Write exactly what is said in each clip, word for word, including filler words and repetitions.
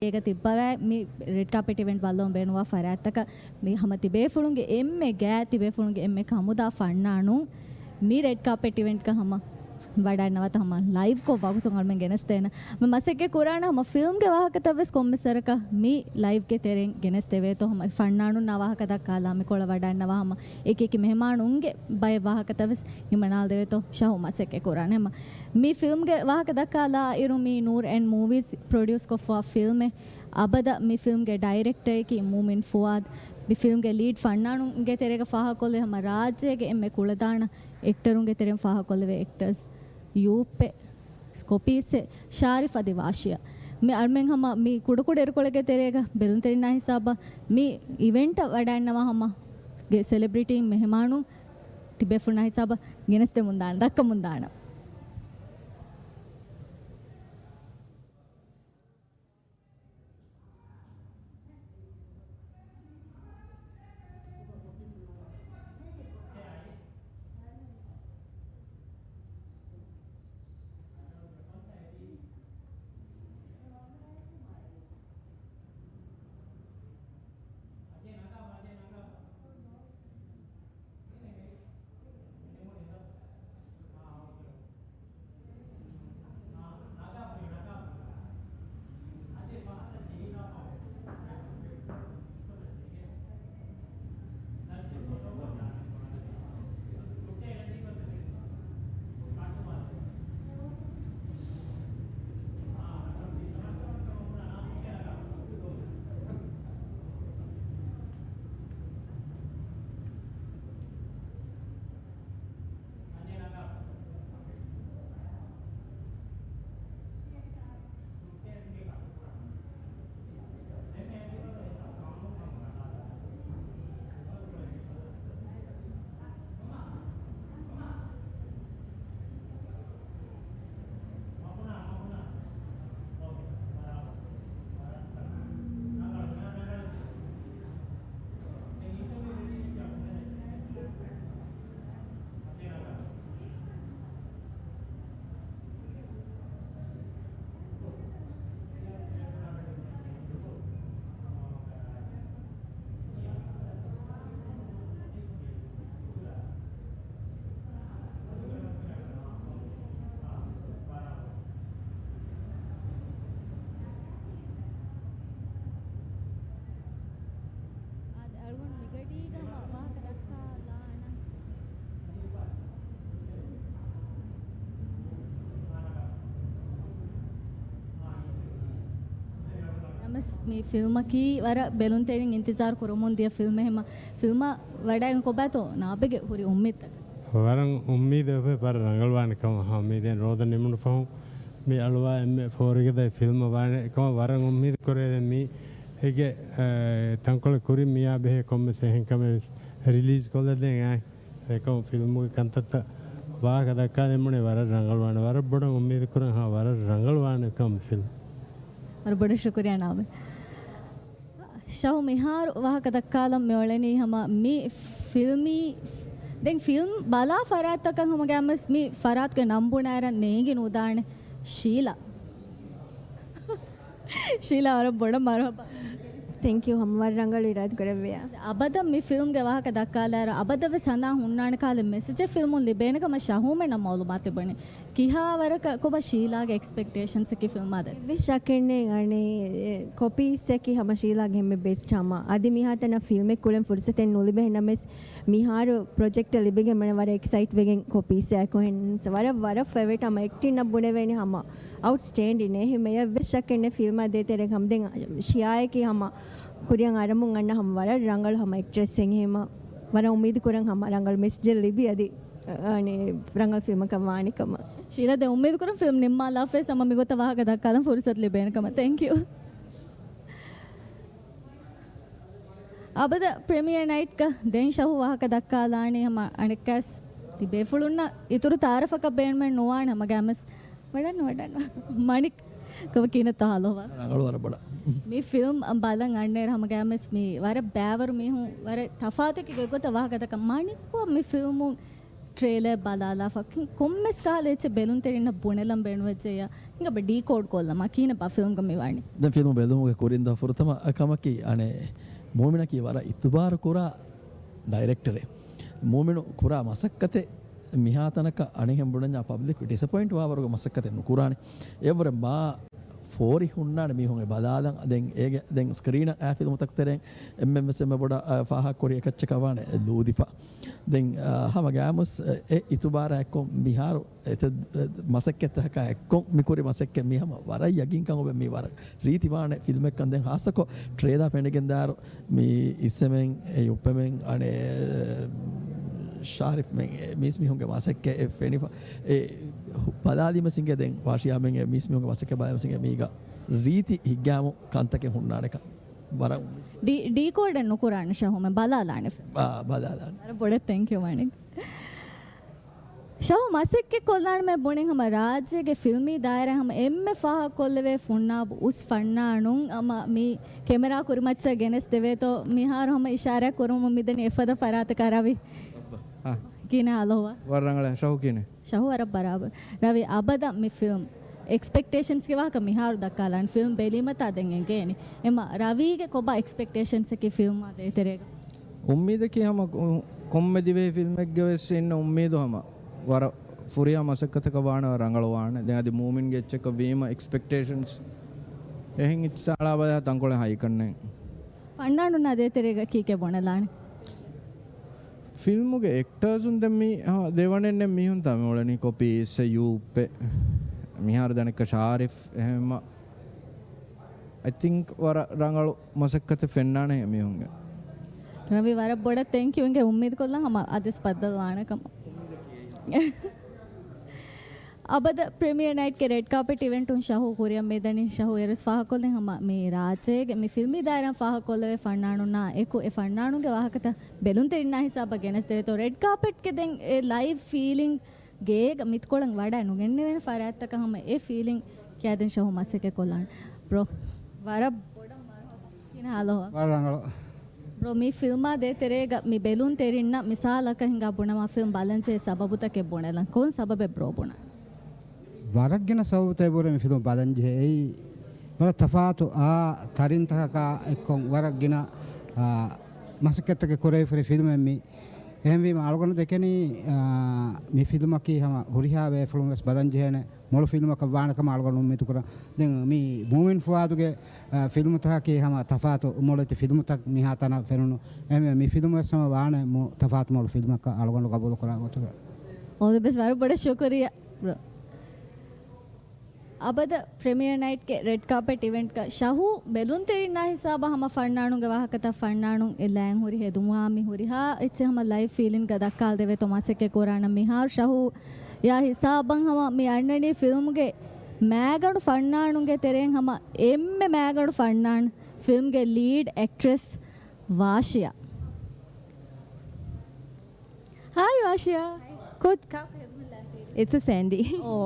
އޭގަ ތިއްބަވާ މި ރެޑް ކާޕެޓް އިވެންޓް ބައްލަވަން ބޭނުންވާ ފަރާތްތަކަށް މި ހަމަ ތިބޭފުޅުންގެ އެންމެ ގާތް ތިބޭފުޅުންގެ އެންމެ ކަމުދާ ފަންނާނުން މި ރެޑް ކާޕެޓް އިވެންޓްގަ ހަމަ ވަޑައިންނަވާތޯ ހަމަ ލައިވްކޮށް ވަގުތުން އަޅުމެން ގެނެސްދޭނަން. މި މަސައްކަތް ކުރާނެ ހަމަ ފިލްމްގެ ވާހަކަތައް ވެސް ކޮންމެސް ވަރަކަށް މި ލައިވްގެ ތެރެއިން ގެނެސްދެވޭތޯ ހަމަ ފަންނާނުންނާ ވާހަކަ ދައްކާލާ މި ކޮޅަށް ވަޑައިންނަވާ ހަމަ އެކި އެކި މެހެމާނުންގެ ބައެއް ވާހަކަތައް ވެސް ހިމަނާލަދެވޭތޯ ޝަހު މަސައްކަތް ކުރާނެ ހަމަ. މި ފިލްމްގެ ވާހަކަ ދައްކާލާއިރު މީ ނޫރް އެންޑް މޫވީސް ޕްރޮޑިއުސް ކޮށްފަ ފިލްމެއް. އަބަދަށް މި ފިލްމްގެ ޑައިރެކްޓަރަކީ މޫމިން ފުއާދު. މި ފިލްމްގެ ލީޑް ފަންނާނުންގެ ތެރޭގަ ފާހަގަކޮށްލެވޭ ހަމަ ރާއްޖޭގެ އެންމެ ކުޅަދާނަ އެކްޓަރުންގެ ތެރެއިން ފާހަގަކޮށްލެވޭ އެކްޓަރސް ޔޫޕެ ކޮޕީސްއެ ޝާރިފް އަދި ވާޝިޔާ. މި އަޅުމެން ހަމަ މި ކުޑަކުޑަ އިރުކޮޅެއްގެ ތެރޭގަ ބެލުންތެރިންނާ ހިސާބަށް މި އިވެންޓަށް ވަޑައިންނަވާ ހަމަ ގެ ސެލެބްރިޓީ މެހެމާނުން ތިބޭފުޅުންނާ ހިސާބަށް ގެނެސްދެމުންދާނެ، ދައްކަމުންދާނެ. އަޅުގަނޑު މިގަޑީގަ ހަމަ ވާހަކަ ދައްކާލާނަން. އަމަސް މި ފިލްމަކީ ވަރަށް ބެލުންތެރިން އިންތިޒާރު ކުރަމުން ދިޔަ ފިލްމެއް. ހަމަ ފިލްމަށް ވަޑައިގެން ކޮބާތޯ ނާބެގެ ހުރި އުއްމީދުތަކަށް؟ ވަރަށް އުއްމީދު ވެފަ ވަރަށް ރަނގަޅުވާނެ ކަމަށް. ހަމަ މި ދެން ރޯދަ ނިމުނު ފަހުން މި އަޅުވާ އެންމެ ފޯރިގަދަ ފިލްމަށް ވާނެ ކަމަށް ވަރަށް އުއްމީދު ކުރޭ. ދެން މީ އޭގެ، އެ، ތަންކޮޅެއް ކުރިން މިއާ ބެހޭ ކޮންމެސް އެހެން ކަމެއް ވެސް ރިލީޒް ކޮށްލަދޭން އާ. އެކަމު ފިލްމުގެ ކަންތައްތައް ވާހަކަ ދައްކާލެވުމުން ވަރަށް ރަނގަޅުވާނެ. ވަރަށް ބޮޑަށް އުއްމީދު ކުރަން ހާ ވަރަށް ރަނގަޅުވާނެ ކަމަށް ފިލްމް. ވަރަށް ބޮޑަށް ޝުކުރިއްޔާ ނާބެ. ޝަހު މިހާރު ވާހަކަ ދައްކާލަން މި އުޅެނީ ހަމަ މި ފިލްމީ، ދެން ފިލްމް ބަލާ ފަރާތްތަކަށް ހަމަ ގައިމުވެސް މި ފަރާތުގެ ނަން ބުނާއިރަށް ނޭނގި ނުދާނެ ޝީލާ. ޝީލާ ވަރަށް ބޮޑަށް މަރުހަބާ. ތެންކް ޔޫ. ހަމަ ވަރަށް ރަނގަޅު އިރާދަ ކުރެއްވިޔާ. އަބަދަށް މި ފިލްމްގެ ވާހަކަ ދައްކާލާއިރު އަބަދަށް ވެސް ހަނދާން ހުންނާނެ ކަހަލަ މެސެޖެއް ފިލްމުން ލިބޭނެ ކަމަށް ޝަހޫމެންނަށް މައުލޫމާތު ލިބުނީ. ކިހާ ވަރަކަށް ކޮބާ ޝީލާގެ އެކްސްޕެކްޓޭޝަންސް އަކީ ފިލްމާ ދެން؟ އެއްވެސް ޝައްކެއް ނެތް. އަނެއް ކޮޕީސްއަކީ ހަމަ ޝީލާގެ އެންމެ ބެސްޓް ހަމަ. އަދި މިހާތަނަށް ފިލްމެއް ކުޅެން ފުރުސަތެއް ނުލިބޭ ނަމަވެސް މިހާރު ޕްރޮޖެކްޓަށް ލިބިގެން މަނެ ވަރަށް އެކްސައިޓް ވެގެން ކޮޕީސްއާ ކޮހެން ވަރަށް، ވަރަށް ފޭވަރިޓް ހަމަ އެކްޓިންއަށް ބުނެވޭނެ ހަމަ އައުޓްސްޓޭންޑިން އެހެން އެއްވެސް ޝައްކެއް ނެތް ފިލްމާ ދޭތެރޭ ހަމަ ދެން ޝިޔާއަކީ ހަމަ ކުރިއަށް އަރަމުން އަންނަ ހަމަ ވަރަށް ރަނގަޅު ހަމަ އެކްޓްރެސް އެހެން ހަމަ ވަރަށް އުއްމީދު ކުރަން ހަމަ ރަނގަޅު މެސެޖެއް ލިބި އަދި އަނެ ރަނގަޅު ފިލްމަކަށް ވާނެ ކަމަށް. ޝީލާ ދެން އުއްމީދު ކުރަން ފިލްމް ނިންމާލާފަވެސް ހަމަ މިގޮތަށް ވާހަކަ ދައްކާލަން ފުރުސަތު ލިބޭނެ ކަމަށް. ތެންކް ޔޫ. އަބަދަށް ޕްރެމިއާ ނައިޓްގަ ދެން ޝަހު ވާހަކަ ދައްކާލާނީ ހަމަ އަނެއްކާސް ތިބޭފުޅުންނަށް އިތުރު ތައާރަފަކަށް ބޭނުމެއް ނުވާނެ ހަމަ ގައިމުވެސް ވަޑަން ވަޑަން މަނިކް ކޮބަ ކީނަތޯ ހާލޯވާ. ރަނގަޅު ވަރަށް ބޮޑަށް. މި ފިލްމް ބަލަން އަންނައިރު ހަމަ ގައިމުވެސް މި ވަރަށް ބައިވަރު މީހުން ވަރަށް ތަފާތުކި ގޮތްގޮތަށް ވާހަކަ ދައްކާ މަނިކް މި ފިލްމުން ޓްރޭލަރ ބަލާލާފަ ކޮންމެސް ކަހަލަ އެއްޗެއް ބެލުންތެރިންނަށް ބުނެލަން ބޭނުންވެއްޖެއްޔާ އިނގ ބަ ޑީކޯޑް ކޮށްލަމާ ކިހިނެއް ބާ ފިލްމްގަ މި ވާނީ؟ ދެން ފިލްމު ބެލުމުގެ ކުރިން ދާ ފުރަތަމަ ކަމަކީ އަނެއް މޫމިނަކީ ވަރަށް އިތުބާރު ކުރާ ޑައިރެކްޓަރެއް. މޫމިނު ކުރާ މަސައްކަތެއް މިހާތަނަކަށް އަނެއްހެން ބުނަންޏާ ޕަބްލިކް ޑިސަޕޮއިންޓް ވާވަރުގެ މަސައްކަތެއް ނުކުރާނެ. އެއަށްވުރެ މާ ފޯރި ހުންނާނެ މީހުން އެ ބަލާލަން. ދެން އޭގެ ދެން ސްކްރީނަށް އާ ފިލްމުތަކު ތެރެއިން އެންމެން ވެސް އެންމެ ބޮޑަށް އާ ފާހަގަކުރި އެކައްޗަކަށް ވާނެ ލޫދިފަ. ދެން އާ ހަމަ ގާމުސް އެ އިތުބާރާ އެއްކޮށް މިހާރު އެތައް މަސައްކަތްތަކާ އެއްކޮށް މިކުރި މަސައްކަތް މީ ހަމަ ވަރަށް ޔަގީންކަން އޮވޭ މީ ވަރަށް ރީތިވާނެ ފިލްމެއްކަން. ދެން ހާއްސަކޮށް ޓްރޭލާ ފެނިގެން ދާއިރު މި އިސްއެމެން އެ އުއްޕެމެން އަނެއް ޝާރިފްމެން އެ މީސްމީހުންގެ މަސައްކަތް އެ ފެނިފަ އެ ބަލާލީމަސް އިނގޭ. ދެން ވާޝިޔާމެން އެ މީސްމީހުންގެ މަސައްކަތް ބަލާލީމަސް އިނގޭ މީގަ ރީތި ހިތްގައިމު ކަންތަކެއް ހުންނާނެކަން ވަރަށް ޑީ-، ޑީކޯޑެއް ނުކުރާނެ ޝަހުމެ ބަލާލާނެ. އާ، ބަލާލާނެ. ވަރަށް ބޮޑަށް ތެންކް ޔޫ މާނިކް. ޝަހު މަސައްކަތް ކޮށްލާނަމޭ ބުނިން ހަމަ ރާއްޖޭގެ ފިލްމީ ދާއިރާ ހަމަ އެންމެ ފާހަގަ ކޮށްލެވޭ ފުންނާބު އުސް ފަންނާނުން ހަމަ މި ކެމެރާ ކުރިމައްޗަށް ގެނެސް ދެވޭތޯ މިހާރު ހަމަ އިޝާރާތް ކުރަމުން މިދަނީ އެފަދަ ފަރާތަކާ ރަވި. އާ. ކިހިނެއް ހާލު ހޮވާ؟ ވަރަށް ރަނގަޅޭ. ޝަހު ކިހިނެއް؟ ޝަހު ވަރަށް ބަރާބަރު. ރަވި އަބަދަށް މި ފިލްމް އެކްސްޕެކްޓޭޝަންސްގެ ވާހަކަ މިހާރު ދައްކާލާން ފިލްމް ބެލީމަތާ ދެން އެނގޭނެ. އެމަ ރަވީގެ ކޮބާ އެކްސްޕެކްޓޭޝަންސަކީ ފިލްމާ ދޭތެރޭގަ؟ އުއްމީދަކީ ހަމަ ކޮ-، ކޮންމެ ދިވެހި ފިލްމެއްގެ ވެސް އިންނަ އުއްމީދު ހަމަ ވަރަށް ފުރިހަމަ މަސައްކަތަކަށް ވާނެ ވަރަށް ރަނގަޅު ވާނެ. ދެން އަދި މޫމިންގެ އެއްޗަކަށް ވީމަ އެކްސްޕެކްޓޭޝަންސް އެހެން އިތުސާޅާ ބަލާ ތަންކޮޅެއް ހައިކަންނެއް. ފަންނާނުންނާ ދޭތެރޭގަ ކީކޭ ބުނެލާނެ؟ ފިލްމުގެ އެކްޓާސުން ދެން މީ، ހަ، ދެވަނެއްނެއް މީހުން ތަ މިއުޅެނީ ކޮޕީ އިއްސެ ޔޫއްޕެ. މިހާރު ދަނެއްކަ ޝާރިފް އެހެންމަ. އައި ތިންކް ވަރަށް ރަނގަޅު މަސައްކަތެއް ފެންނާނެ މީހުންގެ. ރަވި ވަރަށް ބޮޑަށް ތެންކް ޔޫ އިނގޭ އުއްމީދު ކޮށްލަން ހަމަ އަދިސް ބައްދަލު ވާނެ ކަމަށް. އަބަދަ ޕްރިމިއަރ ނައިޓްގެ ރެޑް ކާޕެޓް އިވެންޓުން ޝަހު ކުރިއަށް މިދަނީ. ޝަހު އޭރުވެސް ފާހަގަކޮށްލިން ހަމަ މި ރާއްޖޭގެ މި ފިލްމީ ދާއިރާ ފާހަގަކޮށްލެވޭ ފަންނާނުންނާ އެކު އެ ފަންނާނުންގެ ވާހަކަތައް ބެލުންތެރިންނާ ހިސާބަށް ގެނެސްދެވޭތޯ. ރެޑް ކާޕެޓްގެ ދެން އެ ލައިވް ފީލިން ގޭގަ މިތުކޮޅަށް ވަޑައި ނުގެންނެވޭނެ ފަރާތްތަކަށް ހަމަ އެ ފީލިން ކިޔާދިން ޝަހު މަސައްކަތް ކޮށްލާނެ. ބްރޯ، ވަރަށް ބޮޑަށް ކިހިނެއް ހާލު ހޮވާ؟ ވަރަށް ރަނގަޅު. ބްރޯ، މި ފިލްމާ ދޭތެރޭގަ މި ބެލުންތެރިންނަށް މިސާލަކަށް ހިނގާ ބުނަމާ ފިލްމް ބަލަންޖެހޭ ސަބަބުތަކެއް ބުނެލަން. ކޮން ސަބަބެއް ބްރޯ ބުނާ؟ ވަރަށް ގިނަ ސަބަބުތައް ބުރެ މި ފިލްމް ބަލަންޖެހޭ. އެއީ ވަރަށް ތަފާތު އާ ތަރިންތަކަކާ އެއްކޮށް ވަރަށް ގިނަ، އާ، މަސައްކަތްތަކެއް ކުރެވިފައި ފިލްމެއް މި. އެހެންވީމަ އަޅުގަނޑު ދެކެނީ، އާ، މި ފިލްމަކީ ހަމަ ހުރިހާ ބޭފުޅުން ވެސް ބަލަންޖެހޭނެ މޮޅު ފިލްމަކަށް ވާނެ ކަމަށް އަޅުގަނޑު އުއްމީދު ކުރަން. ދެން މި މޫމިން ފުއާދުގެ، އާ، ފިލްމުތަކަކީ ހަމަ ތަފާތު މޮޅެތި ފިލްމުތައް މިހާ ތަނަށް ފެނުނު. އެހެންވެ، މި ފިލްމު ވެސް ހަމަ ވާނެ މު-، ތަފާތު މޮޅު ފިލްމަކަށް އަޅުގަނޑު ގަބޫލު ކުރާ ގޮތުގަ. އޯލް ދަ ބެސްޓް. ވަރަށް ބޮޑަށް ޝުކުރިއްޔާ ބްރޯ. އަބަދަ ޕްރިމިއަރ ނައިޓްގެ ރެޑް ކާޕެޓް އިވެންޓްގަ ޝަހޫ ބެލުންތެރިންނާ ހިސާބަށް ހަމަ ފަންނާނުންގެ ވާހަކަތައް ފަންނާނުން އެ ލައިން ހުރި ހެދުމާ މި ހުރިހާ އެއްޗެއް ހަމަ ލައިވް ފީލިންގަ ދައްކާލަދެވޭތޯ މަސައްކަތް ކުރާނަން. މިހާރު ޝަހޫ ޔާ ހިސާބަށް ހަމަ މި އަންނަނީ ފިލްމުގެ މައިގަނޑު ފަންނާނުންގެ ތެރެއިން ހަމަ އެންމެ މައިގަނޑު ފަންނާން ފިލްމްގެ ލީޑް އެކްޓްރެސް ވާޝިޔާ. ހާއި ވާޝިޔާ. ކޯ-، ކާކު ހެދުމަށް ލާފީ؟ އިޓްސް ސޭންޑީ. އޯ،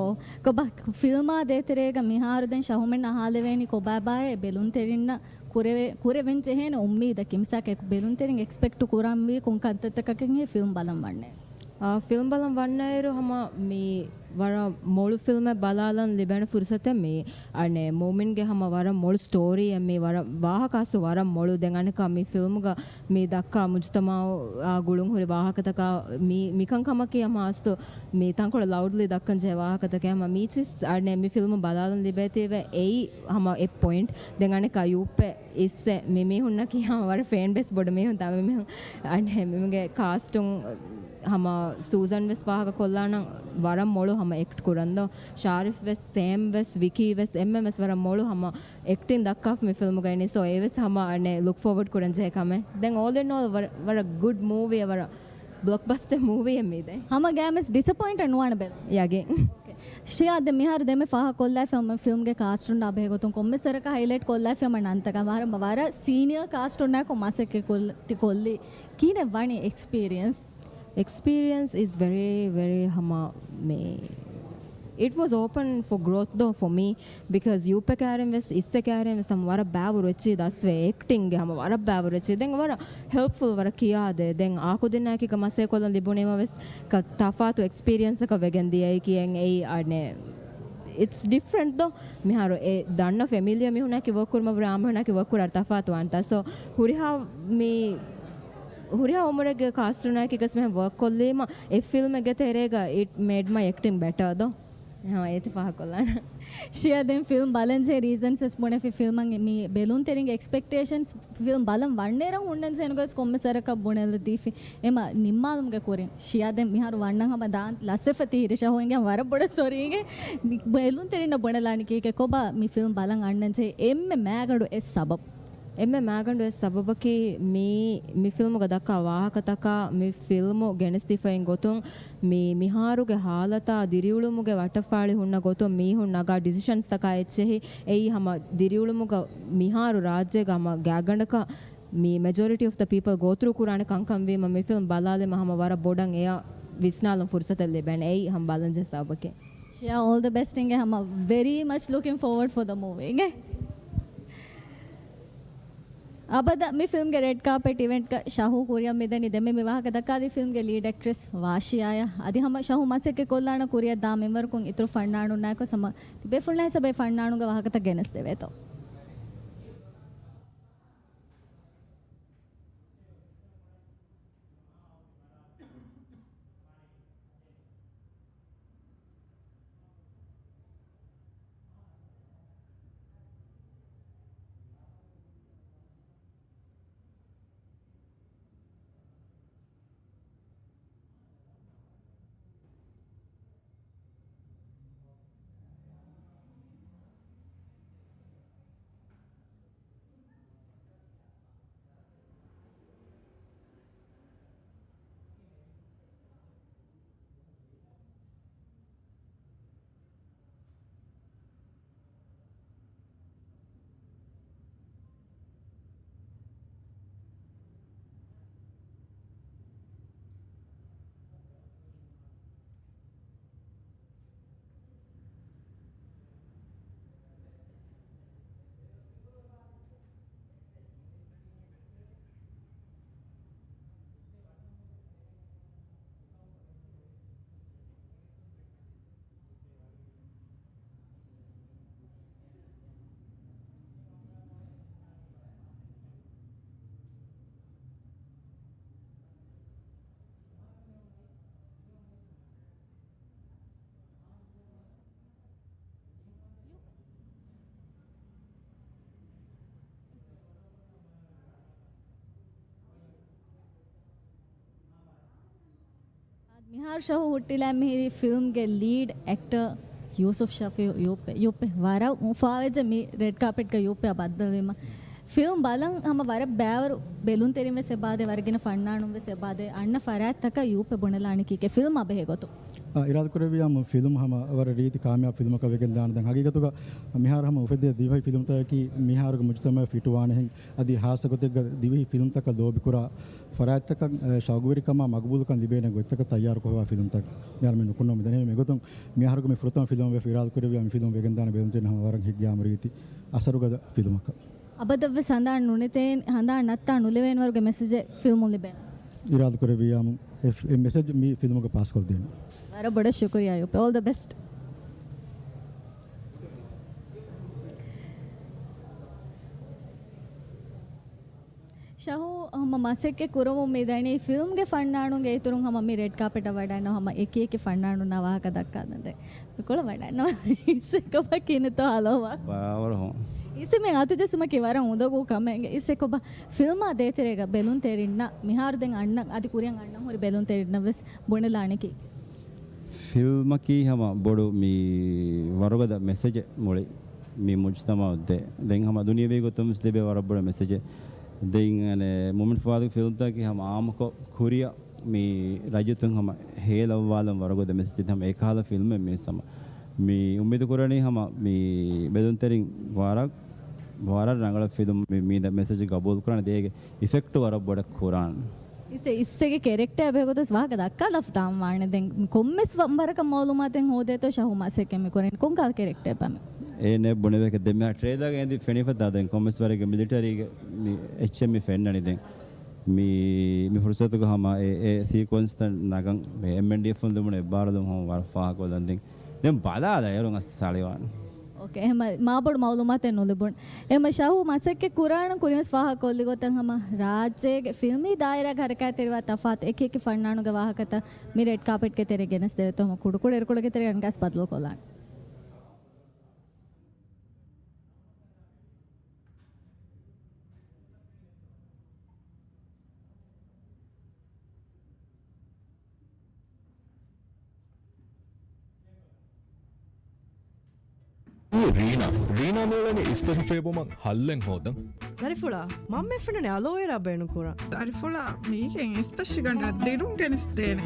ކޮބާ ފިލްމާ ދޭތެރޭގަ މިހާރު ދެން ޝަހުމެން އަހާލެވޭނީ ކޮބާބާއޭ ބެލުންތެރިންނަށް ކުރެވެ-، ކުރެވެން ޖެހޭނެ އުއްމީދަކީ މިސާކެއް ބެލުންތެރިން އެކްސްޕެކްޓު ކުރަންވީ ކޮން ކަންތައްތަކަކަށް ހޭ ފިލްމް ބަލަން ވަންނޭ؟ އާ، ފިލްމް ބަލަން ވަންނައިރު ހަމަ މި ވަރަށް މޮޅު ފިލްމެއް ބަލާލަން ލިބޭނެ ފުރުސަތެއް މި. އަނެއް މޫމިންގެ ހަމަ ވަރަށް މޮޅު ސްޓޯރީއެއް މި ވަރަށް ވާހަކަ އަސް ވަރަށް މޮޅު. ދެން އަނެއްކާ މި ފިލްމުގަ މި ދައްކާ މުޖުތަމައާ ގުޅުން ހުރި ވާހަކަތަކާ މި، މިކަން ކަމަކީ ހަމަ އަސް މި ތަންކޮޅެއް ލައުޑްލީ ދައްކަން ޖެހޭ ވާހަކަތަކެއް. ހަމަ މީޗިސް އަނެއް މި ފިލްމު ބަލާލަން ލިބޭތީވެ އެއީ ހަމަ އެއް ޕޮއިންޓް. ދެން އަނެއްކާ ޔޫއްޕެ އިއްސެ މި މީހުންނަކީ ހަމަ ވަރަށް ފޭން ބޭސް ބޮޑު މީހުން ތާ މި މީހުން. އަނެއް މިމުގެ ކާސްޓުން ހަމަ ސޫޒަން ވެސް ފާހަގަ ކޮށްލާނަން ވަރަށް މޮޅު ހަމަ އެކްޓް ކުރަންދޯ. ޝާރިފް ވެސް، ސޭމް ވެސް، ވިކީ ވެސް އެންމެން ވެސް ވަރަށް މޮޅު ހަމަ އެކްޓިން ދައްކާފަ މި ފިލްމުގައި ނިސޯ އެ ވެސް ހަމަ އަނެއް ލުކް ފޯވަޑް ކުރަން ޖެހޭ ކަމެއް. ދެން އޯލް އިން އޯލް ވަރަށް، ވަރަށް ގުޑް މޫވީއެއް، ވަރަށް ބްލޮކްބަސްޓަ މޫވީއެއް މީ ދެން. ހަމަ ގާމެސް ޑިސަޕޮއިންޓެއް ނުވާނެ ބެލ. ޔަގީން. ޝިޔާ ދެ މިހާރު ދެމެ ފާހަ ކޮށްލާފަ މަ ފިލްމްގެ ކާސްޓުން އާ ބެހޭ ގޮތުން ކޮންމެސް ވަރަކަށް ހައިލައިޓް ކޮށްލާފަ މަ ނަންތަކަށް ވަރަށް، ވަރަށް ސީނިއަރ ކާސްޓުންނާކު މަސައްކަތް ކޮށް-، ތި ކޮށްލީ. ކިހިނެއް ވަނީ އެކްސްޕީރިއަންސް؟ އެކްސްޕީރިއަންސް އިޒް ވެރީ، ވެރީ ހަމަ މޭ It was open for growth though for me, because ޔޫޕްއެއް ކައިރިން ވެސް އިސްއެއް ކައިރިން ވެސް ހަމަ ވަރަށް ބައިވަރު އެއްޗިހި ދަސްވޭ، އެކްޓިންގގެ ހަމަ ވަރަށް ބައިވަރު އެއްޗިހި. ދެން ވަރަށް ހެލްޕްފުލް، ވަރަށް ކިޔާދޭ. ދެން އާކުދިންނާއެކީގަ މަސޭ ކޮށްލަން ލިބުނީމަ ވެސް ތަފާތު އެކްސްޕީރިއަންސަކަށް ވެގެން ދިޔައީ ކިޔަން އެއީ އަނެއް. It's different though. މިހާރު އެ ދަންނަ ފެމިލީއަށް މީހުންނާއެކީ ވޯކް ކުރުމަށްވުރެ އާ މީހުންނާއެކީ ވޯކް ކުރާ ވަރަށް ތަފާތު ވާނެތާ. ސޯ ހުރިހާ މި ހުރިހާ އުމުރެއްގެ ކާސްޓުންނާއެކީ ގަސް މިހެން ވޯކް ކޮށްލީމަ އެ ފިލްމެއްގެ ތެރޭގަ it made my acting better though. ހަމަ އޭތި ފާހަގަކޮށްލާނަން. ޝިޔާ ދެން ފިލްމް ބަލަންޖެހޭ ރީޒަންސް ވެސް ބުނެފި ފިލްމަށް މި ބެލުންތެރިންގެ އެކްސްޕެކްޓޭޝަންސް ފިލްމް ބަލަން ވަންނޭރަށް ހުންނަންޖެހޭނުގަ ވެސް ކޮންމެ ސަރަކަށް ބުނެލަދީފި. އެމަ ނިންމާލުމުގެ ކުރިން ޝިޔާ ދެން މިހާރު ވަންނަން ހަމަ ދާން ލަސްވެފަ ތިހިރި ޝަހު އިނގޭ ވަރަށް ބޮޑަށް ސޮރީ އިނގޭ. މި ބެލުންތެރިންނަށް ބުނެލާނެ ކީކޭ ކޮބާ މި ފިލްމް ބަލަން އަންނަންޖެހޭ އެންމެ މައިގަނޑު އެއް ސަބަބު. އެންމެ މައިގަނޑު އެއް ސަބަބަކީ މީ، މި ފިލްމުގަ ދައްކާ ވާހަކަތަކާ މި ފިލްމު ގެނެސްދީފައިން ގޮތުން މި މިހާރުގެ ހާލަތާ ދިރިއުޅުމުގެ ވައްޓަފާޅި ހުންނަ ގޮތުން މީހުން ނަގާ ޑިސިޝަންސްތަކާ އެއްޗެހި އެއީ ހަމަ ދިރިއުޅުމުގަ މިހާރު ރާއްޖޭގަ ހަމަ ގާތްގަނޑަކަށް މި މެޖޯރިޓީ އޮފް ދަ ޕީޕަލް ގޯތުރޫ ކުރާނެ ކަންކަން ވީމަ މި ފިލްމް ބަލާލީމަ ހަމަ ވަރަށް ބޮޑަށް އެޔަށް ވިސްނާލަން ފުރުސަތެއް ލިބޭނެ. އެއީ ހަމަ ބަލަންޖެހޭ ސަބަބަކީ. ޝިޔާ، all the best އިނގޭ ހަމަ very much looking forward for the movie އިނގޭ. އަބަދަށް މި ފިލްމްގެ ރެޑް ކާޕެޓް އިވެންޓްގަ ޝަހޫ ކުރިއަށް މިދަނީ ދެންމެ މި ވާހަކަ ދައްކާލީ ފިލްމްގެ ލީޑް އެކްޓްރެސް ވާޝިޔާއަށް. އަދި ހަމަ ޝަހޫ މަސައްކަތް ކޮށްލާނަ ކުރިއަށް ދާ މިންވަރަކުން އިތުރު ފަންނާނުންނާއެކު ހަމަ ބޭފުޅުންނާ ހިސާބަށް ފަންނާނުންގެ ވާހަކަތައް ގެނެސްދެވޭތޯ. މިހާރު ޝަހޫ ހުއްޓިލާ މިހިރީ ފިލްމްގެ ލީޑް އެކްޓަރ ޔޫސުފް ޝަފީއު ޔޫޕެ، ޔޫޕެ ވަރަށް އުފާވެއްޖެ މި ރެޑް ކާޕެޓްގަ ޔޫޕެއާ ބައްދަލުވީމަ. ފިލްމް ބަލަން ހަމަ ވަރަށް ބައިވަރު ބެލުންތެރިން ވެސް އެބާދޭ، ވަރަށް ގިނަ ފަންނާނުން ވެސް އެބާދޭ، އަންނަ ފަރާތްތަކަށް ޔޫޕެ ބުނެލާނެ ކީކޭ ފިލްމާ ބެހޭ ގޮތުން. އާ، އިރާދަކުރެއްވިއްޔާ ފިލްމް ހަމަ ވަރަށް ރީތި ކާމިޔާބު ފިލްމަކަށް ވެގެން ދާނެ. ދެން ހަގީގަތުގަ މިހާރު ހަމަ އުފެދޭ ދިވެހި ފިލްމްތަކަކީ މިހާރުގެ މުޖުތަމަޢަށް ފިޓުވާނެހެން، އަދި ހާއްސަ ގޮތެއްގަ ދިވެހި ފިލްމްތަކަށް ލޯބިކުރާ ފަރާތްތަކަށް، އެ، ޝައުގުވެރިކަމާ މަގުބޫލުކަން ލިބޭނެ ގޮތްތަކަށް ތައްޔާރުކޮށްފައިވާ ފިލްމްތައް މިހާރު މި ނުކުންނަމުން މިދަނީ. މިގޮތުން މިހާރުގެ މި ފުރަތަމަ ފިލްމް ވެފަ އިރާދަކުރެއްވިއްޔާ މި ފިލްމް ވެގެންދާނެ ބެލުންތެރިން ހަމަ ވަރަށް ހިތްގައިމު ރީތި އަސަރުގަދަ ފިލްމަކަށް. އަބަދަށްވެސް ހަނދާން ނުނެތޭން، ހަނދާން ނައްތާ ނުލެވޭންވަރުގެ މެސެޖެއް ފިލްމުން ލިބޭނެ. އިރާދަކުރެއްވިއްޔާމު އެ، އެ މެސެޖް މި ފިލްމުގަ ޕާސްކޮށްދޭނެ. ވަރަށް ބޮޑަށް ޝުކުރިއްޔާ ޔޫޕެ. All the best. ޝަހޫ ހަމަ މަސައްކަތް ކުރަމުން މި ދަނީ ފިލްމްގެ ފަންނާނުންގެ އިތުރުން ހަމަ މި ރެޑް ކާޕެޓަށް ވަޑައިންނަ ހަމަ އެކި އެކި ފަންނާނުންނާ ވާހަކަ ދައްކާލަންދެން. މިކޮޅަށް ވަޑައިންނަ އިސް ކޮބާ ކިނިތޯ ހަލޯވާ. ބަރާބަރު ހޯ. އިސް މި އަތުޖެއްސުމަކީ ވަރަށް އުނދަގޫ ކަމެއް. އިސް ކޮބާ ފިލްމާ ދޭތެރޭގަ ބެލުންތެރިންނަށް މިހާރު ދެން އަންނަ، އަދި ކުރިއަށް އަންނަ ހުރި ބެލުންތެރިންނަށް ވެސް ބުނެލާނެކީ. ފިލްމަކީ ހަމަ ބޮޑު މި ވަރުގަދަ މެސެޖެއް މުޅި މި މުޖްތަމަޢަށް ދޭ. ދެން ހަމަ ދުނިޔެވީ ގޮތުން ވެސް ލިބޭ ވަރަށް ބޮޑު މެސެޖެއް. ދެން އަނެއް މުއުމިން ފުއާދުގެ ފިލްމްތަކަކީ ހަމަ އާއްމުކޮށް ކުރިއަށް މި ރައްޔިތުން ހަމަ ހޭލައްވާލަން ވަރަށް ގޮތް މެސެޖެއް ހަމަ އެކަހަލަ ފިލްމެއް މީސް ހަމަ. މި އުއްމީދު ކުރަނީ ހަމަ މި ބެލުންތެރިން ވަރަށް، ވަރަށް ރަނގަޅަށް ފިލްމް މި، މި މެސެޖް ގަބޫލު ކުރާނެ ދޭގެ އިފެކްޓް ވަރަށް ބޮޑަށް ކުރާން. އިސް، އިސްގެ ކެރެކްޓަރ ބެހޭގޮތަސް ވާހަކަ ދައްކާލަފަ ދާން ވާނެ. ދެން ކޮންމެސް ވަ-، ވަރަކަށް މައުލޫމާތެއް ހޯދޭތޯ ޝަހޫ މަސައްކަތް މި ކުރަނީ. ކޮން ކަހަލަ ކެރެކްޓަރެއްބާ މި؟ އޭނަ ބުނެވޭކަށް ދެންމެ ޓްރޭލާގަ އެނދި ފެނިފަ ދާ ދެން ކޮންމެސް ވަރެއްގެ މިލިޓަރީގެ މި އެއްޗެއް މި ފެންނަނީ ދެން. މި، މި ފުރުސަތުގަ ހަމަ އެ، އެ ސީކުއެންސްތައް ނަގަން މި އެމްއެންޑީއެފުން ލިބުނު އެއްބާރުލުން ހަމަ ވަރަށް ފާހަގަކޮށްލަން ދެން. ދެން ބަލާލަ އޭރުން އަސް ސާޅިވާން. އޯކޭ، އެހެން މާބޮޑު މައުލޫމާތެއް ނުލިބުން. އެހެން ޝަހޫ މަސައްކަތް ކުރާނަން ކުރިންވެސް ފާހަގަކޮށްލި ގޮތަށް ހަމަ ރާއްޖޭގެ ފިލްމީ ދާއިރާގެ ހަރަކާތްތެރިވާ ތަފާތު އެކި އެކި ފަންނާނުގެ ވާހަކަތައް މި ރެޑް ކާޕެޓްގެ ތެރެ ގެނެސްދެވޭތޯ ހަމަ ކުޑަކުޑަ އިރުކޮޅުގެ ތެރެ ގަންގާސް ބަދަލުކޮށްލާނެ. ރީނާ. ރީނާ މިއުޅެނީ އިސްތަށި ފޭބުމަށް ހައްލެއް ހޯދަން. ދަރިފުޅާ، މަންމަ ފެނުނެ އަލޯވެރާ ބޭނުންކުރަން. ދަރިފުޅާ، މީގެން އިސްތަށިގަނޑަށް ދިރުން ގެނެސްދޭނެ.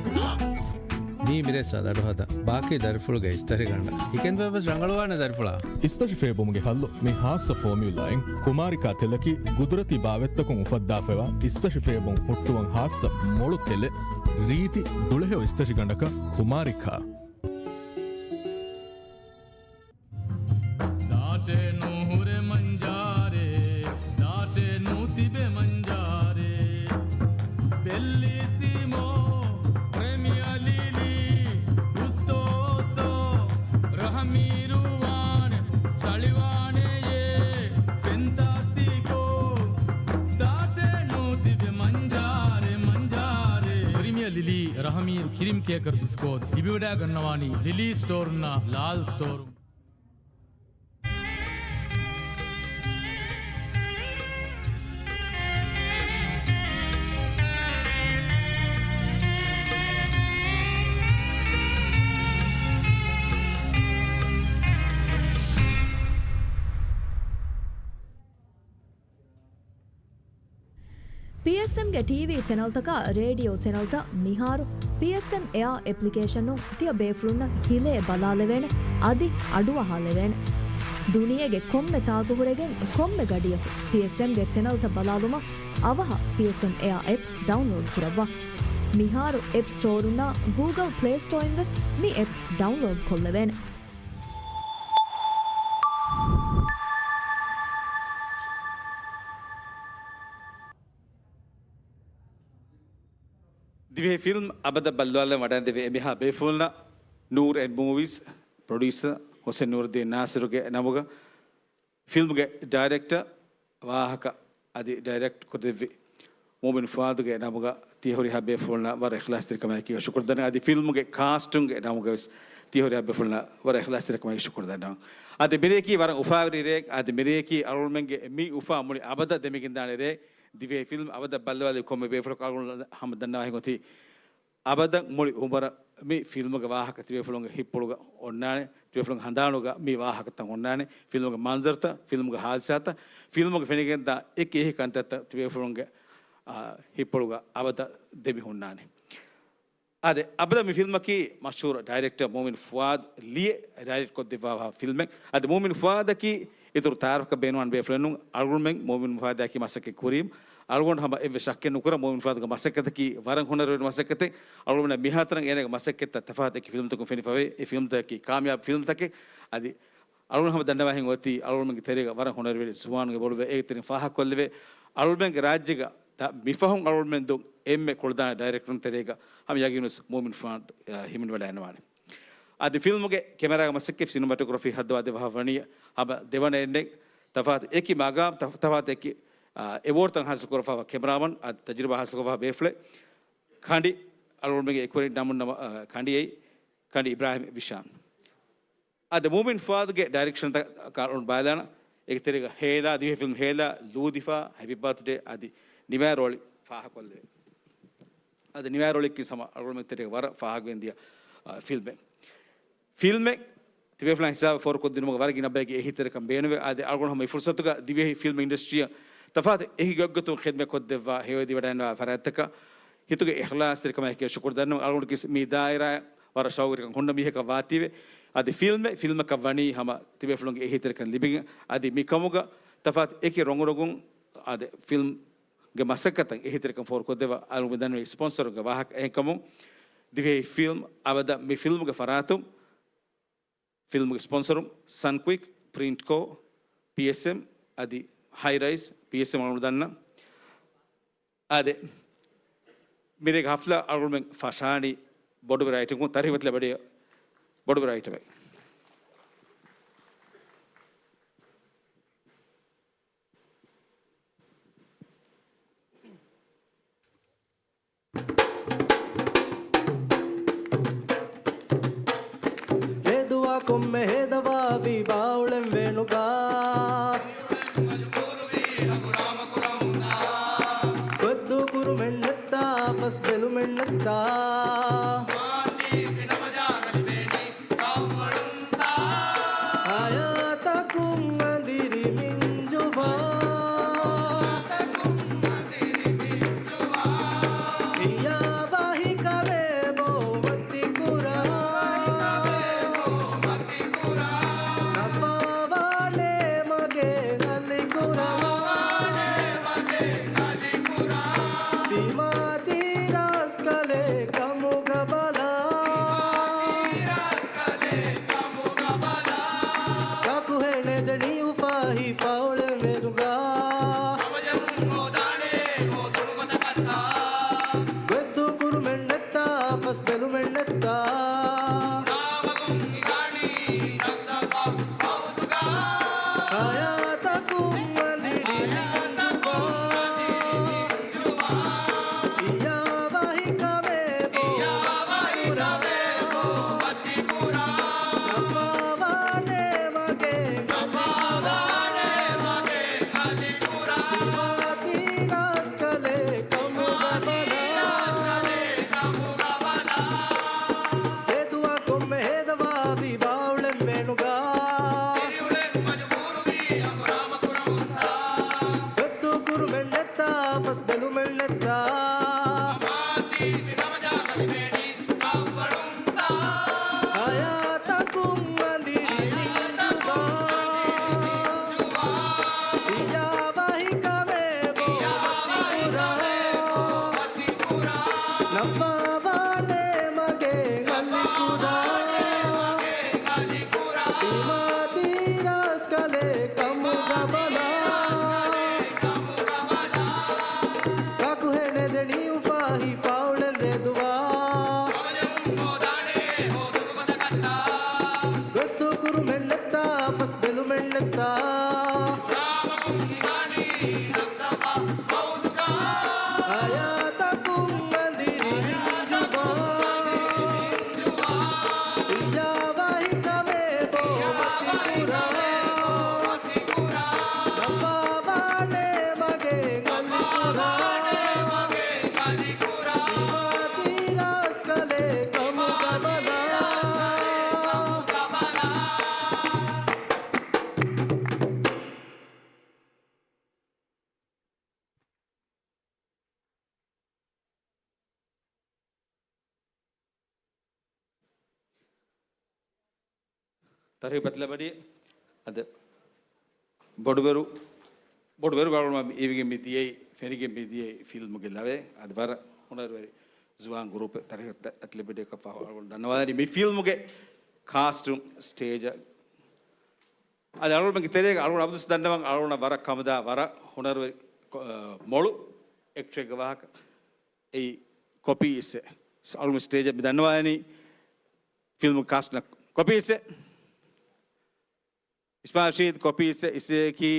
މީ މިރޭ ސާދަ އަޑު ހަދާ. ބާކީ ދަރިފުޅުގެ އިސްތަށިގަނޑަށް ހިކެން ދުވެވެސް ރަނގަޅުވާނެ ދަރިފުޅާ. އިސްތަށި ފޭބުމުގެ ހައްލު މި ހާއްސަ ފޯމިއުލާއިން. ކުމާރިކާ ތެލަކީ ގުދުރަތީ ބާވަތްތަކުން އުފައްދާފައިވާ އިސްތަށި ފޭބުން ހުއްޓުވަން ހާއްސަ މޮޅު ތެލެއް. ރީތި ދުޅަހެޔޮ އިސްތަށިގަނޑަކަށް ކުމާރިކާ. ދާށޭ ނުހުރެ މަންޖާރޭ، ދާށޭ ނުތިބެ މަންޖާރޭ. ބެއްލިސީމޯ، ޕްރެމިއަ ލީގް، ގުސްތޯސޯ، ރަހަމީރު ވާނެ، ސަޅިވާނެޔޭ، ފެންތާސްޓިކޯ. ދާށޭ ނުތިބެ މަންޖާރޭ، މަންޖާރޭ. ޕްރެމިއަ ލިލީ، ރަހަމީރު ކްރީމް ކޭކަރު ބިސްކޯތް ލިބިވަޑައިގަންނަވާނީ ލިލީ ސްޓޯރުންނާ ލާލް ސްޓޯރުން. ޕީއެސްއެމްގެ ޓީވީ ޗެނަލްތަކާ ރޭޑިއޯ ޗެނަލްތައް މިހާރު ޕީއެސްއެމް އެއާ އެޕްލިކޭޝަނުން ތިޔަ ބޭފުޅުންނަށް ހިލޭ ބަލާލެވޭނެ، އަދި އަޑުއަހާލެވޭނެ. ދުނިޔޭގެ ކޮންމެ ތާކުހުރެގެން ކޮންމެ ގަޑިއަކު ޕީއެސްއެމްގެ ޗެނަލްތައް ބަލާލުމަށް އަވަހަށް ޕީއެސްއެމް އެއާ އެޕް ޑައުންލޯޑް ކުރައްވާ. މިހާރު އެޕް ސްޓޯރުންނާ ގޫގަލް ޕްލޭ ސްޓޯއިން ވެސް މި އެޕް ޑައުންލޯޑް ކޮށްލެވޭނެ. ދިވެހި ފިލްމް އަބަދަށް ބައްލަވާލަން ވަޑައިގެންދެވި އެމީހާ ބޭފުޅުންނަށް ނޫރް އެންޑް މޫވީސް ޕްރޮޑިއުސަރ ހުސެން ނޫރުއްދީން ނާސިރުގެ ނަމުގަ، ފިލްމްގެ ޑައިރެކްޓަރ ވާހަކަ އަދި ޑައިރެކްޓް ކޮށްދެއްވި މޫމިން ފުއާދުގެ ނަމުގަ ތިޔަ ހުރިހާ ބޭފުޅުންނަށް ވަރަށް އިޚްލާޞްތެރިކަމާއެކީގަ ޝުކުރު ދަންނަވަން. އަދި ފިލްމުގެ ކާސްޓުންގެ ނަމުގަވެސް ތިޔަ ހުރިހާ ބޭފުޅުންނަށް ވަރަށް އިޚްލާޞްތެރިކަމާއެކީ ޝުކުރު ދަންނަވަން. އަދި މިރެއަކީ ވަރަށް އުފާވެރި ރެއެއް. އަދި މިރެއަކީ އަޅުގަނޑުމެންގެ މި އުފާ މުޅި އަބަދަށް ދެމިގެންދާނެ ރެއެއް. ދިވެހި ފިލްމް އަބަދަށް ބައްލަވާލި ކޮންމެ ބޭފުޅަކު އަޅުގަނޑު ހަމަ ދަންނަވާހެން އޮތީ އަބަދަށް މުޅި އުމުރަށް މި ފިލްމުގެ ވާހަކަ ތިބޭފުޅުންގެ ހިތްޕުޅުގަ އޮންނާނެ، ތިބޭފުޅުންގެ ހަނދާނުގަ މި ވާހަކަތައް އޮންނާނެ، ފިލްމުގެ މަންޒަރުތައް، ފިލްމުގެ ހާދިސާތައް، ފިލްމުގަ ފެނިގެންދާ އެކި އެކި ކަންތައްތައް ތިބޭފުޅުންގެ، އާ، ހިތްޕުޅުގަ އަބަދަށް ދެމި ހުންނާނެ. އާދެ، އަބަދަށް މި ފިލްމަކީ މަޝްހޫރު ޑައިރެކްޓަރ މޫމިން ފުއާދު ލިޔެ ޑައިރެކްޓް ކޮށްދެއްވާ ފިލްމެއް. އަދި މޫމިން ފުއާދަކީ އިތުރު ތައާރަފަކަށް ބޭނުންވާނެ ބޭފުޅެއް ނޫން. އަޅުގަނޑުމެން މޫމިން ފުއާދާއެކީ މަސައްކަތް ކުރީމު. އަޅުގަނޑު ހަމަ އެއްވެސް ޝައްކެއް ނުކުރަން މޫމިން ފުއާދުގެ މަސައްކަތަކީ ވަރަށް ހުނަރުވެރި މަސައްކަތެއް. އަޅުގަނޑުމެން މިހާތަނަށް އޭނާގެ މަސައްކަތްތައް ތަފާތު އެކި ފިލްމްތަކުން ފެނިފަވޭ. އެ ފިލްމްތަކަކީ ކާމިޔާބު ފިލްމްތަކެއް. އަދި އަޅުގަނޑު ހަމަ ދަންނަވާހެން އޮތީ އަޅުގަނޑުމެންގެ ތެރޭގަ ވަރަށް ހުނަރުވެރި ޒުވާނުން އެބައުޅުވޭ. އޭގެ ތެރެއިން ފާހަގަކޮށްލެވޭ. އަޅުގަނޑުމެންގެ ރާއްޖޭގަ ދަ-، މިފަހުން އަޅުގަނޑުމެން ދުން އެންމެ ކުޅަދާނަ ޑައިރެކްޓަރުން ތެރޭގަ ހަމަ ޔަގީނުވެސް މޫމިން ފުއާދު، އަ، ހިމެނިވަޑައިގަންނަވާނެ. އަދި ފިލްމުގެ ކެމެރާގެ މަސައްކަތް، ސިނަމާޓޮގްރަފީ ހައްދަވާ ދެއްވާފަ ވަނީ ހަމަ ދެވަނަ އެއްނެއް ތަފާތު އެކި މަގާމް ތަފ-، ތަފާތު އެކި، އާ، އެވޯޑްތައް ހާސިލް ކުރައްވާފަ ކެމެރާމަން އަދި ތަޖުރިބާ ހާސިލް ކުރައްވާ ބޭފުޅެއް. ކަނޑި އަޅުގަނޑުމެންގެ އެކުވެރިން ނަމުން ނަމަ-، އާ، ކަނޑިއެއް، ކަނޑި އިބްރާހިމް ވިޝާން. އަދި މޫމިން ފުއާދުގެ ޑައިރެކްޝަންތައް ކަ-، އަޅުގަނޑު ބަލާނަ އޭގެ ތެރޭގަ ހޭލާ، ދިވެހި ފިލްމް ހޭލާ، ލޫދިފާ، ހެޕީ ބާތުޑޭ އަދި ނިވާ ރޯޅި ފާހަގަކޮށްލެވޭ. އަދި ނިވާ ރޯޅިއަކީ ހަމަ އަޅުގަނޑުމެން ތެރޭގަ ވަރަށް ފާހަގަވެގެންދިޔަ، އާ، ފިލްމެއް. ފިލްމެއް ތިބޭފުޅާ ހިސާބަށް ފޯރުކޮށްދިނުމުގަ ވަރަށް ގިނަ ބައެއްގެ އެހީތެރިކަން ބޭނުންވޭ. އާދެ، އަޅުގަނޑު ހަމަ މި ފުރުސަތުގަ ދިވެހި ފިލްމް އިންޑަސްޓްރީއަށް ތަފާތު އެކި ގޮތްގޮތުން ޚިދްމަތް ކޮށްދެއްވާ ހެޔޮއެދިވަޑައިގަންނަވާ ފަރާތްތަކަށް ހިތުގެ އިޚްލާޞްތެރިކަމާއެކީ ޝުކުރު ދަންނަވަން. އަޅުގަނޑު މި ދާއިރާއަށް ވަރަށް ޝައުގުވެރިކަން ހުންނަ މީހަކަށް ވާތީވެ. އަދި ފިލްމެއް ފިލްމަކަށް ވަނީ ހަމަ ތިބޭފުޅުންގެ އެހީތެރިކަން ލިބިގެން. އަދި މިކަމުގަ ތަފާތު އެކި ރޮނގުރޮނގުން އަދި ފިލްމް ގެ މަސައްކަތަށް އެހީތެރިކަން ފޯރުކޮށްދެއްވާ އަޅުގަނޑު ދަންނަވަނީ ސްޕޮންސަރުންގެ ވާހަކަ. އެހެންކަމުން ދިވެހި ފިލްމް އަބަދަށް މި ފިލްމުގެ ފަރާތުން ފިލްމުގެ ސްޕޮންސަރުން ސަންކުއިކް، ޕްރިންޓްކޯ، ޕީއެސްއެމް އަދި ހައިރައިޒް. ޕީއެސްއެމް އަޅުގަނޑު ދަންނަ. އާދެ، މިރޭގެ ހަފްލާ އަޅުގަނޑުމެން ފަށާނީ ބޮޑުބެރު އައިޓަމް، ތަރިހަ ބަތިލަ ބަޑި ބޮޑުބެރު އައިޓަމެއް. ރޭދުވާ ކޮންމެ ހޭދަވާވީ ބާއުޅެން ވޭނުގާ. ގޮއްދޫ ކުރުމެއް ނެއްތާ، ފަސް ބެލުމެއް ނެއްތާ. ހަޔާތަކުން އަނދިރި މިންޖުވާ. ހިޔާވަހިކަމެއް ބޯ މަތިކުރާ. ނަފާވާނެ މަގެއް އަލިކުރާ. ތިމާތި ރަސްކަލެއް ކަމުގަ ބަލާ. ކާކުހެނެދެނީ އުފާ ހިފާ އުޅެން ވޭނުގާ. ގޮއްދޫ ކުރުމެއް ނެއްތާ، ފަސް ބެލުމެއް ނެއްތާ. ހަޔާތަކުން އަނދިރި މިންޖުވާ. ހިޔާވަހިކަމެއް ބޯ މަތިކުރާ. ނަފާވާނެ މަގެއް އަލިކުރާ. ތިމާތި ރަސްކަލެއް ކަމުގަ ބަލާ. ރޭދުވާ ކޮންމެ ހޭދަވާވީ ބާއުޅެން ވޭނުގާ. ގޮއްދޫ ކުރުމެއް ނެއްތާ، ފަސް ބެލުމެއް ނެއްތާ. ހަޔާތަކުން އަނދިރި މިންޖުވާ. ހިޔާވަހިކަމެއް ބޯ މަތިކުރާ. ނަފާވާނެ މަގެއް އަލިކުރާ. ތިމާތި ރަސްކަލެއް ކަމުގަ ބަލާ. ކާކުހެނެދެނީ އުފާ ހިފާ އުޅެން ރޭދުވާ. ގޮއްދޫ ކުރުމެއް ނެއްތާ، ފަސް ބެލުމެއް ނެއްތާ. ހަޔާތަކުން އަނދިރި މިންޖުވާ. ހިޔާވަހިކަމެއް ބޯ މަތިކުރާ. ނަފާވާނެ މަގެއް އަލިކުރާ. ތިމާތި ރަސްކަލެއް ކަމުގަ ބަލާ. ތަރިހަ ބަތިލަ ބަޑި އަދި ބޮޑުބެރު، ބޮޑުބެރު ގަޅުމަށް އިވިގެން މި ދިޔައީ، ފެނިގެން މި ދިޔައީ ފިލްމުގެ ލަވެ. އަދި ވަރަށް ހުނަރުވެރި ޒުވާން ގުރޫޕެއް ތަރިހަ ބަތިލަ ބަޑިއަކަށް ފަހު އަޅުގަނޑު ދަންނަވާލަނީ މި ފިލްމުގެ ކާސްޓުން ސްޓޭޖަށް. އަދި އަޅުގަނޑުމެންގެ ތެރޭގަ އަޅުގަނޑު އަބަދުވެސް ދަންނަވަން އަޅުގަނޑަށް ވަރަށް ކަމުދާ ވަރަށް ހުނަރުވެރި ކޮ-، އަ، މޮޅު އެކްޓަރެއްގެ ވާހަކަ. އެއީ ކޮޕީ އިއްސެ. އަޅުގަނޑު ސްޓޭޖަށް މި ދަންނަވާލަނީ ފިލްމު ކާސްޓް ކޮޕީ އިއްސެ. އިސްމާއިލް ޝީދް ކޮޕީ އިއްސެ، އިއްސެއަކީ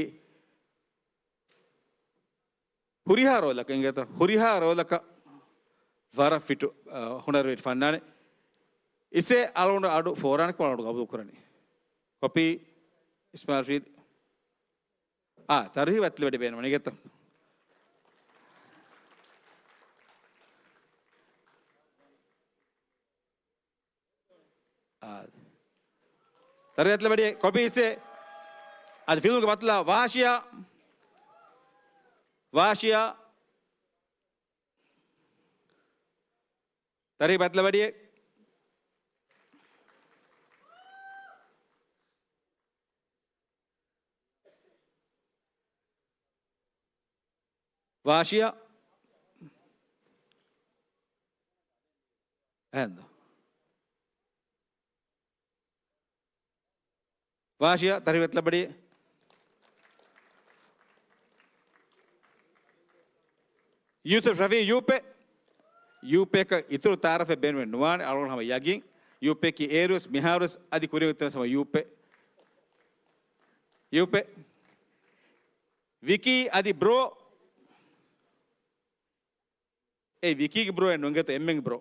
ހުރިހާ ރޯލަކަށް އިނގޭތަ؟ ހުރިހާ ރޯލަކަށް ވަރަށް ފިޓު، އަ، ހުނަރުވެރި ފަންނާނެއް. އިއްސެ އަޅުގަނޑު އަޑު ފޯރާނެ ކަމަށް އަޅުގަނޑު ގަބޫލު ކުރަނީ. ކޮޕީ އިސްމާއިލް ޝީދް. އާ، ތަރިހަ ބަތިލަ ބަޑި ބޭނުމަނީ ގެތަ؟ އާ. ތަރިހަ ބަތިލަ ބަޑި ކޮޕީ އިއްސެ. އަދި ފިލްމުގެ ބަތަލާ ވާޝިޔާ. ވާޝިޔާ. ތަރިހަ ބަތިލަ ބަޑި. ވާޝިޔާ. އެހެންދޯ. ވާޝިޔާ ތަރިވެތި ލަބަޑި. ޔޫސުފް ޝަފީ ޔޫޕޭ. ޔޫޕޭކަށް އިތުރު ތައާރަފެއް ބޭނުމެއް ނުވާނެ. އަޅުގަނޑު ހަމަ ޔަގީން. ޔޫޕޭކީ އޭރުވެސް މިހާރުވެސް އަދި ކުރިން އޮތްތަނެއް ހަމަ ޔޫޕޭ. ޔޫޕޭ. ވިކީ އަދި ބްރޯ. އެ ވިކީގެ ބްރޯއެއް ނޫން އިނގޭތޯ އެންމެންގެ ބްރޯ.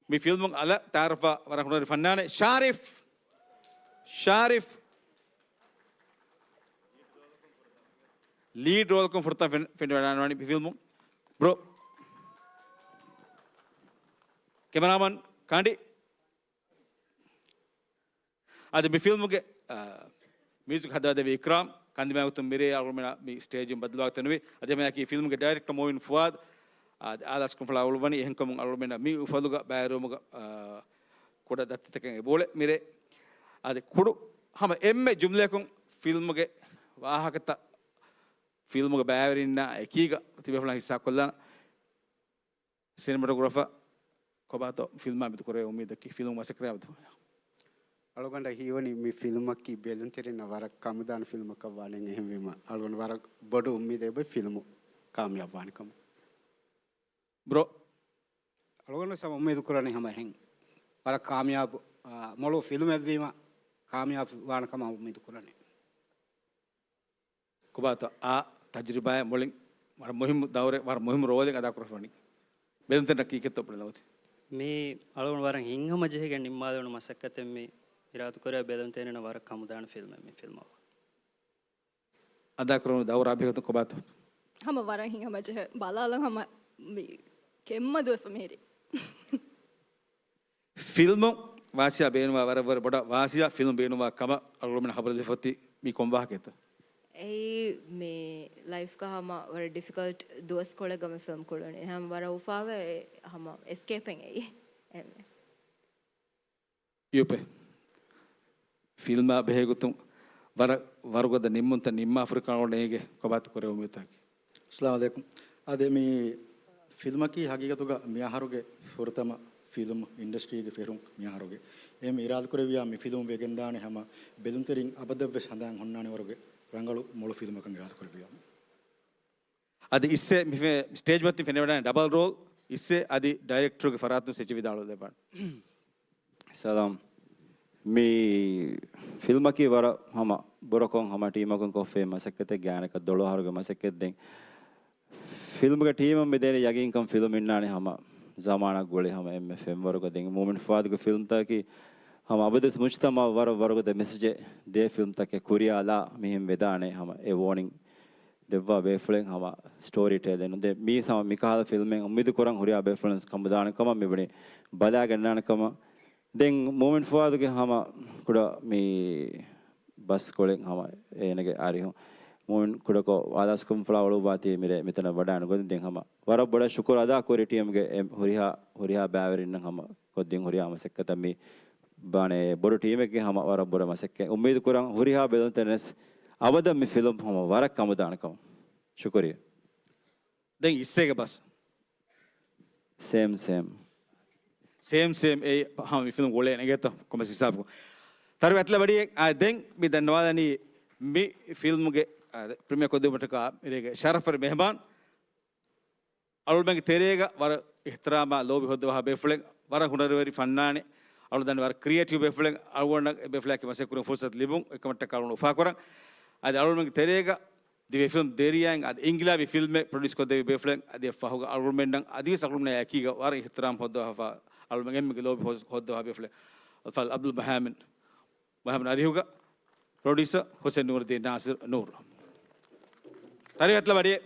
މި ފިލްމުން އަލަށް ތައާރަފްވާ ވަރަށް ހުނަރުވެރި ފަންނާނެއް ޝާރިފް. ޝާރިފް. ލީޑް ރޯލްކުން ފުރަތަމަ ފެން-، ފެނިވަޑައިގަންނަވަނީ މި ފިލްމުން. ބްރޯ. ކެމެރާމަން ކަނޑި. އަދި މި ފިލްމުގެ، އާ، މިއުޒިކް ހަދާދެއްވި އިކްރާމް، ކަންދިމާގޮތުން މިރޭ އަޅުގަނޑުމެންނާ މި ސްޓޭޖުން ބައްދަލުވާގޮތެއް ނުވި. އަދި ހަމައެކީ ފިލްމުގެ ޑައިރެކްޓަރ މުއިން ފުއާދު، އާ، އާލާސްކުންފުޅާ އުޅުއްވަނީ. އެހެންކަމުން އަޅުގަނޑުމެންނަށް މި އުފަލުގަ ބައިވެރިވުމުގަ، އާ، ކުޑަ ދަތިތަކެއް އެބައުޅޭ މިރޭ. އަދި ކުޑަ ހަމަ އެންމެ ޖުމްލައަކުން ފިލްމުގެ ވާހަކަތައް ފިލްމުގެ ބައިވެރިންނާ އެކީގަ ތިބޭފުޅުންނަށް ހިއްސާ ކޮށްލާނަން. ސިނެމެޓޮގްރަފަރ ކޮބާތޯ ފިލްމާ މެދު ކުރެވޭ އުއްމީދަކީ ފިލްމު މަސައްކަތާ މެދު؟ އަޅުގަނޑަށް ހީވަނީ މި ފިލްމަކީ ބެލުންތެރިންނަށް ވަރަށް ކަމުދާނެ ފިލްމަކަށް ވާނެ. އެހެންވީމަ އަޅުގަނޑު ވަރަށް ބޮޑު އުއްމީދެއް އެބައޮތް ފިލްމު ކާމިޔާބު ވާނެ ކަމަށް. ބްރޯ. އަޅުގަނޑު ހަމަ އުއްމީދު ކުރަނީ ހަމަ އެހެން ވަރަށް ކާމިޔާބު، އާ، މޮޅު ފިލްމެއްވީމަ ކާމިޔާބު ވާނެ ކަމަށް އުއްމީދު ކުރަނީ. ކޮބާތޯ އާ ތަޖުރިބާއެއް މުޅިން ވަރަށް މުހިއްމު ދައުރެއް، ވަރަށް މުހިއްމު ރޯލެއް އަދާކުރައްވަނީ. ބެލުންތެރިންނަށް ކީކޭތޯ ބުނެލަ އޮތީ؟ މީ އަޅުގަނޑު ވަރަށް ހިތްހަމަޖެހިގެން ނިންމާލެވުނު މަސައްކަތެއް. މި އިރާދަކުރެއްވިޔާ ބެލުންތެރިންނަށް ވަރަށް ކަމުދާނެ ފިލްމެއް މި ފިލްމަށް. އަދާކުރެވުނު ދައުރާ ބެހޭގޮތުން ކޮބާތޯ؟ ހަމަ ވަރަށް ހިތްހަމަޖެހޭ. ބަލާލަން ހަމަ މި ކެތްމަދުވެފަ މިހިރީ. ފިލްމު ވާސިޔާ ބޭނުންވާ ވަރަށް ވަރަށް ބޮޑަށް ވާސިޔާ ފިލްމު ބޭނުންވާ ކަމަށް އަޅުގަނޑުމެން ހަބަރު ދެފަ އޮތީ މީ ކޮން ވާހަކައެއްތޯ؟ އެއީ މި ލައިފްގަ ހަމަ ވަރަށް ޑިފިކަލްޓް ދުވަސްކޮޅެއްގަ މި ފިލްމް ކުޅުނީ. އެހެން ވަރަށް އުފާވެ ހަމަ އެސްކޭޕެއް އެއީ. އެހެންވެ. ޔޫޕޭ. ފިލްމާ ބެހޭގޮތުން ވަރަށް ވަރުގަދަ ނިންމުންތައް ނިންމާފަ ހުރި ކަމަށް އޭގެ ކޮބާތޯ ކުރެވޭ އުއްމީދުތަކީ؟ އައްސަލާމު ޢަލައިކުމް. އާދެ، މި ފިލްމަކީ ހަގީގަތުގަ މިއަހަރުގެ ފުރަތަމަ ފިލްމް އިންޑަސްޓްރީގެ ފެށުން މިއަހަރުގެ. އެހެން އިރާދަކުރެއްވިޔާ މި ފިލްމް ވެގެންދާނެ ހަމަ ބެލުންތެރިން އަބަދަށްވެސް ހަނދާން ހުންނާނެ ވަރުގެ ރަނގަޅު މޮޅު ފިލްމަކަށް އިރާދަކުރެއްވިޔާ. އަދި އިއްސެ މި ފެ-، ސްޓޭޖް މަތިން ފެނިވަޑައި ޑަބަލް ރޯލް އިއްސެ އަދި ޑައިރެކްޓަރުގެ ފަރާތުން ސެޖި ވިދާޅުވެލައްވާނެ. ސަލާމް. މި ފިލްމަކީ ވަރަށް ހަމަ ބުރަކޮށް ހަމަ ޓީމަކުން ކޮށްފައި މަސައްކަތެއް ގާތްގަނޑަކަށް ދޮޅު އަހަރުގެ މަސައްކަތް. ދެން ފިލްމުގެ ޓީމަށް މި ދޭނެ ޔަގީންކަން ފިލްމް އިންނާނެ ހަމަ ޒަމާނާ ގުޅި ހަމަ އެންމެ ފެންވަރުގަ. ދެން މޫމިން ފުއާދުގެ ފިލްމްތަކަކީ ހަމަ އަބަދުވެސް މުޖްތަމަޢަށް ވަރަށް ވަރުގަދަ މެސެޖެއް ދޭ ފިލްމްތަކެއް ކުރިއަށް ލާ މިހެން ވެދާނެ ހަމަ އެ ވޯނިން ދެއްވާ ބޭފުޅެއް ހަމަ ސްޓޯރީ ޓެލިން. ދެން މީސް ހަމަ މިކަހަލަ ފިލްމެއް އުއްމީދު ކުރަން ހުރިހާ ބޭފުޅުން ކަމުދާނެ ކަމަށް މިބުނި ބަލާގަންނާނެ ކަމަށް. ދެން މޫމިން ފުއާދުގެ ހަމަ ކުޑަ މި ބަސްކޮޅެއް ހަމަ އޭނަގެ އަރިހުން މޫމިން ކުޑަކޮށް އާލާސްކުންފުޅާ އުޅުއްވާތީ މިރޭ މިތަނަށް ވަޑާން ގޮތުން. ދެން ހަމަ ވަރަށް ބޮޑަށް ޝުކުރު އަދާ ކުރި ޓީމްގެ އެ ހުރިހާ، ހުރިހާ ބައިވެރިންނަށް ހަމަ ކޮށްދިން ހުރިހާ މަސައްކަތަށް މި ބާނެ ބޮޑު ޓީމެއްގެ ހަމަ ވަރަށް ބޮޑަށް މަސައްކަތް. އުއްމީދު ކުރަން ހުރިހާ ބެލުންތެރިންވެސް އަބަދަށް މި ފިލްމް ހަމަ ވަރަށް ކަމުދާނެ ކަމަށް. ޝުކުރިއްޔާ. ދެން އިއްސޭގެ ބަސް. ސޭމް، ސޭމް. ސޭމް، ސޭމް. އެ ހަމަ މި ފިލްމް ގުޅޭ ނެގޭތޯ ކޮންމެސް ހިސާބަކުން. ތަރުވެ އަތްލަ ވަޑިއެއް. އާ، ދެން މި ދަންނަވާލަނީ މި ފިލްމްގެ، އާ، ޕްރިމިއާ ކޮށްދެވުމަށްޓަކާ މިރޭގެ ޝަރަފްވެރި މެހެމާން. އަޅުގަނޑުމެންގެ ތެރޭގަ ވަރަށް އިޙްތިރާމާ ލޯބި ހޯއްދަވާ ބޭފުޅެއް، ވަރަށް ހުނަރުވެރި ފަންނާނެއް، އަޅުގަނޑު ދަނީ ވަރަށް ކްރިއޭޓިވް ބޭފުޅެއް، އަޅުގަނޑަށް އެ ބޭފުޅާއެކީ މަސައްކަތް ކުރުމަށް ފުރުސަތު ލިބުން އެކަމަށްޓަކާ އަޅުގަނޑު އުފާކުރަން. އަދި އަޅުގަނޑުމެންގެ ތެރޭގަ ދިވެހި ފިލްމް ދެރިޔާއިން އަދި އިންގިލާބީ ފިލްމެއް ޕްރޮޑިއުސް ކޮށްދެވި ބޭފުޅެއް، އަދިވެސް އަޅުގަނޑުމެންނަށް އަދިވެސް އަޅުގަނޑުމެންނާ އެކީގަ ވަރަށް އިޙްތިރާމް ހޯއްދަވާފަ، އަޅުގަނޑުމެންގެ ލޯބި ހޯ-، ހޯއްދަވާ ބޭފުޅެއް އުސްތާޛު އަބްދުލް މަހާމިން. މަހަމަދު އަރިހުގަ ޕްރޮޑިއުސަރ ހުސެން ނޫރުއްދީން ނާސިރު ނޫރު. ތަރިވެތިލަ ވަޑިއެއް.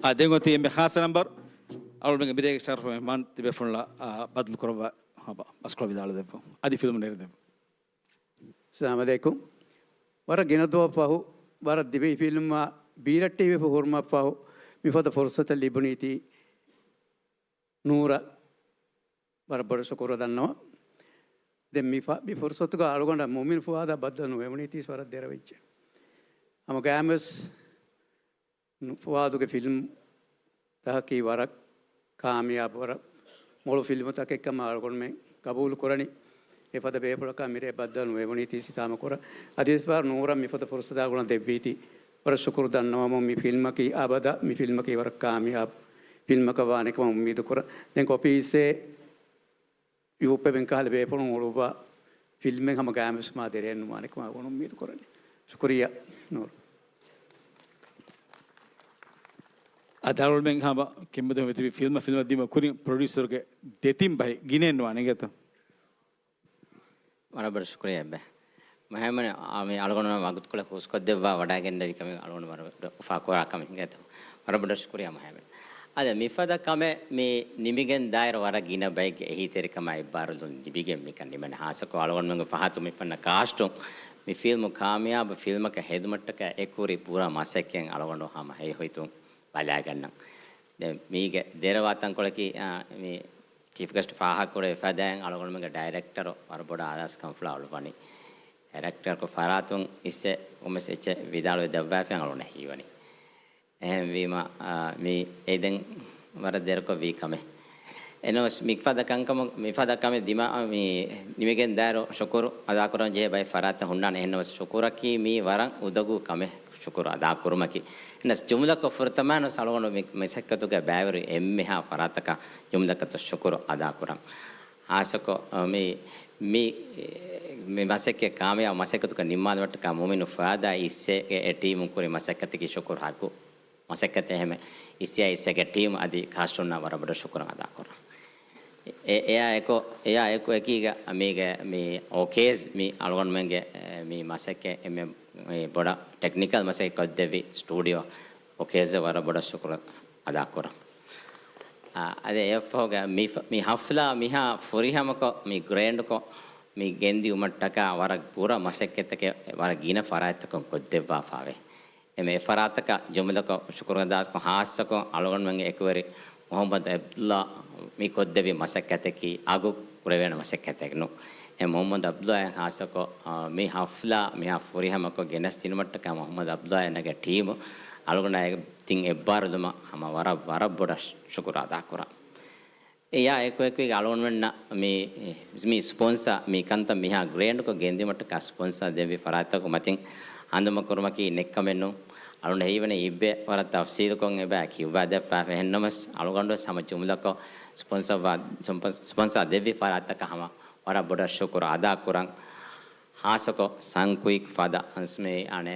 އާ، ދެން އޮތީ އެންމެ ޚާއްޞަ ނަންބަރު. އަޅުގަނޑުގެ މިރޭގެ ޝަރަފު މެހްމާން ތިބޭފުޅުންނާ، އާ، ބައްދަލު ކުރައްވާ، އާ، ބަ-، ބަސްކޮޅު ވިދާޅު ދެއްވުން. އަދި ފިލްމު ނެރެދެއްވުން. ސަލާމް އަލައިކުމް. ވަރަށް ގިނަ ދުވަހަށް ފަހު، ވަރަށް ދިވެހި ފިލްމާ ބީރައްޓެހިވެފަ ހުރުމަށް ފަހު، މިފަދަ ފުރުސަތަށް ލިބުނީތީ ނޫރަށް ވަރަށް ބޮޑަށް ޝުކުރު ދަންނަވަން. ދެން މި ފަ-، މި ފުރުސަތުގަ އަޅުގަނޑަށް މުއުމިނު ފުވާދާ ބައްދަލު ނުވެވުނީތީ ވަރަށް ދެރަވެއްޖެ. ހަމަ ގާމެސް ފުވާދުގެ ފިލްމް ތަކަކީ ވަރަށް ކާމިޔާބު، ވަރަށް މޮޅު ފިލްމުތަކެއް ކަމަށް އަޅުގަނޑުމެން ގަބޫލު ކުރަނީ. އެފަދަ ބޭފުޅަކާ މިރޭ ބައްދަލު ނުވެވުނީ ތީ ސިތާމަ ކުރަން. އަދިވެސް ފާރު ނޫރަށް މިފަދަ ފުރުސަތާ ގުޅަން ދެއްވީތީ ވަރަށް ޝުކުރު ދަންނަވަމުން، މި ފިލްމަކީ އަބަދަށް މި ފިލްމަކީ ވަރަށް ކާމިޔާބު ފިލްމަކަށް ވާނެ ކަމަށް އުއްމީދު ކުރަން. ދެން ކޮޕީސްއޭ ޔޫޕެމެން ކަހަލަ ބޭފުޅުން އުޅުއްވާ ފިލްމެއް ހަމަ ގާމެސް މާ ދެރައެއް ނުވާނެ ކަމަށް އުންމީދު ކުރަނީ. ޝުކުރިއްޔާ ނޫރު. އަދި އަޅުގަނޑުމެން ހަމަ ކެނބަދު މެތިބި ފިލްމަށް ފިލްމަށް ދިމަ ކުރިން ޕްރޮޑިއުސަރުގެ ދެތިން ބަހެއް ގިނައެއް ނުވާނެ އިނގޭތަ؟ ވަރަށް ބޮޑަށް ޝުކުރިއްޔާ އެބަ. މަހެމަން، އާ، މި އަޅުގަނޑު ވަގުތުކޮޅެއް ހުސްކޮށްދެއްވާ ވަޑައިގެންނެވި ކަމެއް އަޅުގަނޑު ވަރަށް އުފާކުރާ ކަމެއް ހިނގައްތަ. ވަރަށް ބޮޑަށް ޝުކުރިއްޔާ މަހެމަން. އަދި މިފަދަ ކަމެއް މި ނިމިގެން ދާއިރު ވަރަށް ގިނަ ބައެއްގެ އެހީތެރިކަމާ އެއްބާރުލުން ލިބިގެން މިކަން ނިމެން. ހާއްސަކޮށް އަޅުގަނޑުމެންގެ ފަހަތު މި ފަންނަ ކާސްޓުން މި ފިލްމު ކާމިޔާބު ފިލްމަކަށް ހެދުމަށްޓަކައި އެކުރި ބުރަ މަސައްކަތް އަޅުގަނޑު ހަމަ ހައިހޮއިތުން ބަލާގަންނަން. ދެން މީގެ ދެރަވާ ތަންކޮޅަކީ، އާ، މި ޗީފް ގެސްޓް ފާހަގަކުރެވިފަދައިން އަޅުގަނޑުމެންގެ ޑައިރެކްޓަރު ވަރަށް ބޮޑަށް އާރާސް ކަންފުޅާ އުޅުއްވަނީ. ޑައިރެކްޓަރަކު ފަރާތުން އިއްސެ ކޮންމެސް އެއްޗެއް ވިދާޅުވެ ދެއްވާފައި އަޅުގަނޑަށް ހީވަނީ. އެހެންވީމަ، އާ، މި އެ ދެން ވަރަށް ދެރަކޮށް ވީ ކަމެއް. އެނަމަސް މިފަދަ ކަންކަމު، މިފަދަ ކަމެއް ދިމާ، މި ނިމިގެން ދާއިރު ޝުކުރު އަދާކުރަން ޖެހޭ ބައެއް ފަރާތްތައް ހުންނާނެ. އެހެންނަމަސް ޝުކުރަކީ މީ ވަރަށް އުދަގޫ ކަމެއް. ޝުކުރު އަދާކުރުމަކީ. އެނަސް ޖުމްލަކޮށް ފުރަތަމައިނަސް އަޅުގަނޑު މި މަސައްކަތުގެ ބައިވެރި އެންމެހާ ފަރާތަކަށް ޖުމްލަކަށް ޝުކުރު އަދާކުރަން. ހާއްސަކޮށް، މި، މި، މި މަސައްކަތް ކާމިޔާބު މަސައްކަތުގެ ނިންމާލުމަށްޓަކާ މުއުމިނު ފުއާދާ އިއްސެ އެ ޓީމުން ކުރި މަސައްކަތަކީ ޝުކުރު ހައްގު މަސައްކަތެއް. އެހެން އިއްސެއާ އިއްސެގެ ޓީމު އަދި ކާސްޓުންނާ ވަރަށް ބޮޑަށް ޝުކުރު އަދާކުރަން. އެ، އެއާ އެކު، އެއާ އެކު އެކީގަ މީގެ މި އޯކޭޒް މި އަޅުގަނޑުމެންގެ، އެ، މި މަސައްކަތް އެންމެ މި ބޮޑަށް ޓެކްނިކަލް މަސައްކަތް ކޮށްދެއްވި ސްޓޫޑިއޯ އޯކޭޒް ވަރަށް ބޮޑަށް ޝުކުރު އަދާކުރަން. އާ، އަދި އެއަށްފަހުގަ މި ފަ-، މި ހަފްލާ މިހާ ފުރިހަމަކޮށް، މި ގްރޭންޑްކޮށް، މި ގެންދިއުމަށްޓަކާ ވަރަށް ބުރަ މަސައްކަތްތަކެއް، ވަރަށް ގިނަ ފަރާތްތަކުން ކޮށްދެއްވާފައިވޭ. އެމެ އެފަރާތަކަށް ޖުމްލަކޮށް ޝުކުރު އަދާކޮށް، ހާއްސަކޮށް އަޅުގަނޑުމެންގެ އެކުވެރި މުހައްމަދު އަބްދުﷲ މި ކޮށްދެއްވި މަސައްކަތަކީ އަގު ކުރެވޭނެ މަސައްކަތެއް ނޫން. އެ މުހައްމަދު އަބްދުﷲ އަށް ހާއްސަކޮށް، އާ، މި ހަފްލާ މިހާ ފުރިހަމަކޮށް ގެނެސްދިނުމަށްޓަކާ މުހައްމަދު އަބްދުﷲ އަށް އޭނާގެ ޓީމު އަޅުގަނޑާ ތިން އެއްބާރުލުމަށް ހަމަ ވަރަށް، ވަރަށް ބޮޑަށް ޝުކުރު އަދާކުރަން. އެއާ އެކު އެކު އަޅުގަނޑުމެންނަށް މި، މި ސްޕޮންސާ، މި ކަންތައް މިހާ ގްރޭންޑްކޮށް ގެންދިއުމަށްޓަކާ ސްޕޮންސާ ދެއްވި ފަރާތްތަކުގެ މަތިން ހަނދުމަކުރުމަކީ ނެއްކަމެއް ނޫން. އަޅުގަނޑަށް ހީވަނީ އިއްބެ ވަރަށް ތަފްސީލުކޮށް އެބަ ކިޔުއްވާ ދެއްވާފަ. އެހެންނަމަސް އަޅުގަނޑުވެސް ހަމަ ޖުމްލަކޮށް ސްޕޮންސާ ވާ، ސްޕޮންސާ ދެއްވި ފަރާތްތަކަށް ހަމަ ވަރަށް ބޮޑަށް ޝުކުރު އަދާކުރަން. ހާއްސަކޮށް ސަންކުއިކް ފަދަ އަންސްމޭ އަނެ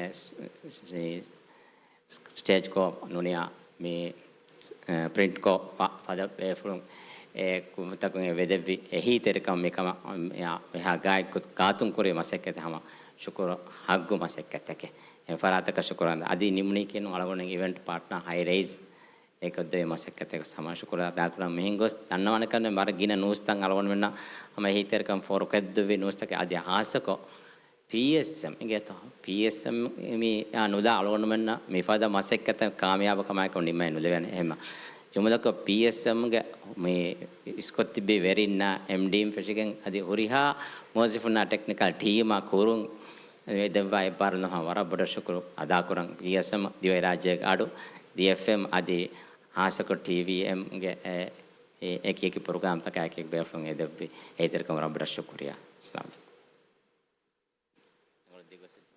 ސްޓޭޖްކޮށް ނުނިޔާ މި، އެ، ޕްރިންޓްކޮށް ފަ-، ފަދަ ބޭފުޅުން އެ ކުށްތަކުން އެ ވެދެއްވި އެހީތެރިކަން މިކަމަށް އެހާ ގާތް ގާތުން ކުރި މަސައްކަތެއް ހަމަ ޝުކުރު ހައްގު މަސައްކަތެކެ. އެ ފަރާތަކަށް ޝުކުރު އަދާ. އަދި ނިމުނީކީ ނޫން އަޅުގަނޑު އިވެންޓް ޕާޓްނާ ހައި ރައިޒް އެ ކޮށްދެވި މަސައްކަތެކަށް ހަމަ ޝުކުރު އަދާކުރަން. މިހެން ގޮސް ދަންނަވާނެ ކަން ވަރަށް ގިނަ ނޫސްތައް އަޅުގަނޑުމެންނަށް ހަމަ އެހީތެރިކަން ފޯރުކޮށްދެއްވި ނޫސްތަކެއް އަދި ހާއްސަކޮށް ޕީއެސްއެމް އިނގޭތޯ؟ ޕީއެސްއެމް މި، އާ، ނުލާ އަޅުގަނޑުމެންނަށް މިފަދަ މަސައްކަތަށް ކާމިޔާބުކަމާއެކު ނިންމައެއް ނުލެވޭނެ. އެހެންމަ ޖުމްލަކޮށް ޕީއެސްއެމްގެ މި އިސްކޮށްތިއްބި ވެރިންނާ އެމްޑީއިން ފެށިގެން އަދި ހުރިހާ މުވައްޒަފުންނާ ޓެކްނިކަލް ޓީމާ ކުރުން ދެއްވާ އެއްބާރުލުމަށް ވަރަށް ބޮޑަށް ޝުކުރު އަދާކުރަން. ޕީއެސްއެމް ދިވެހިރާއްޖޭގެ އަޑު، ދިއެފްއެމް އަދި ހާއްސަކޮށް ޓީވީއެމްގެ އެ، އެ، އެކި އެކި ޕްރޮގްރާމްތަކާ އެކި ބޭފުޅުން އެ ދެއްވި އެހީތެރިކަމަށް ވަރަށް ބޮޑަށް ޝުކުރިއްޔާ. އައްސަލާމު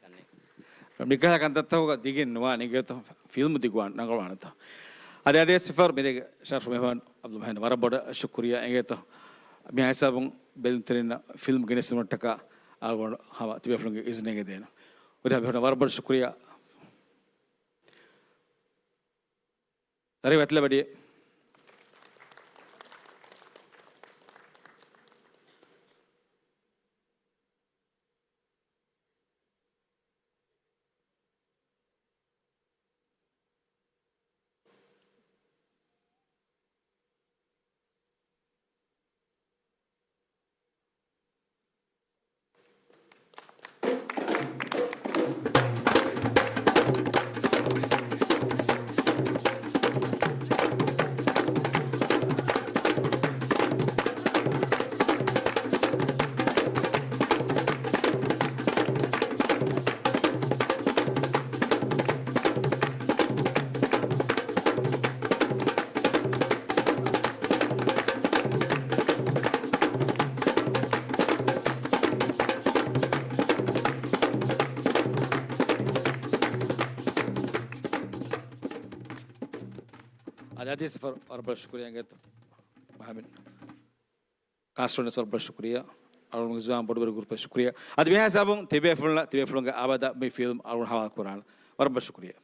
އަލައިކުމް. މިކަހަލަ ކަންތައްތަކުގަ ދިގެއް ނުވާނެ އިނގޭތޯ، ފިލްމު ދިގުވާން ރަނގަޅުވާނެތޯ. އަދި އަދި ސިފަރު މިރޭގެ ޝަރަފު މެހްމާން އަބްދުލް މަހެން ވަރަށް ބޮޑަށް ޝުކުރިއްޔާ އިނގޭތޯ. މި ހިސާބުން ބެލުންތެރިންނަށް ފިލްމު ގެނެސްދިނުމަށްޓަކާ އަޅުގަނޑު ހަމަ ތިބޭފުޅުންގެ އިޒުނެއް ދޭނަން. ހުރިހާ ބޭފުޅުންނަށް ވަރަށް ބޮޑަށް ޝުކުރިއްޔާ. ދަރި ވަތިލަބަޑި. ހަދީސް ވަރަށް ބޮޑަށް ޝުކުރިއްޔާ އިނގޭތޯ މުހައްމަދު. ކާސްޓްރޯނަސް ވަރަށް ބޮޑަށް ޝުކުރިއްޔާ. އަޅުގަނޑު ޒުވާން ބޮޑުބެރި ގްރޫޕަށް ޝުކުރިއްޔާ. އަދި މިހާ ހިސާބުން ތިބޭފުޅުންނަށް ތިބޭފުޅުންގެ އާބަދަށް މި ފިލްމް އަޅުގަނޑު ހަވާލު ކުރާނަން. ވަރަށް ބޮޑަށް ޝުކުރިއްޔާ.